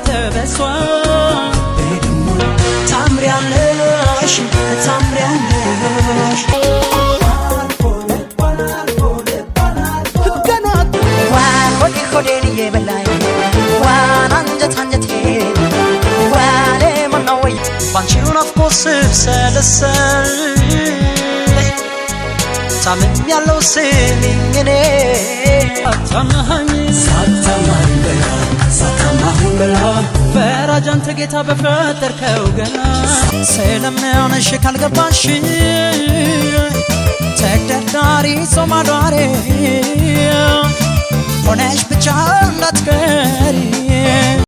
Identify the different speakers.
Speaker 1: ተበሷ። ታምሪያለሽ፣ ታምሪያለሽ።
Speaker 2: ገና
Speaker 3: ዋ ሆዴ ሆዴን እየበላኝ፣ ዋን አንጀት አንጀቴ፣ ዋኔ ምነው ወይ።
Speaker 1: ባንቺው ናፍቆት ስብሰለሰል ታምም ያለው ስሚኝ እኔ አታማኸኝ።
Speaker 2: ሳታማኝ በላ፣ ሳታማኝ በላ።
Speaker 1: ፈራጅ አንተ ጌታ በፈጠርከው ገና ስለምንሽ ካልገባሽ ተግደርዳሪ ጾም አዳሪ ሆነሽ ብቻ እንዳትቀሪ።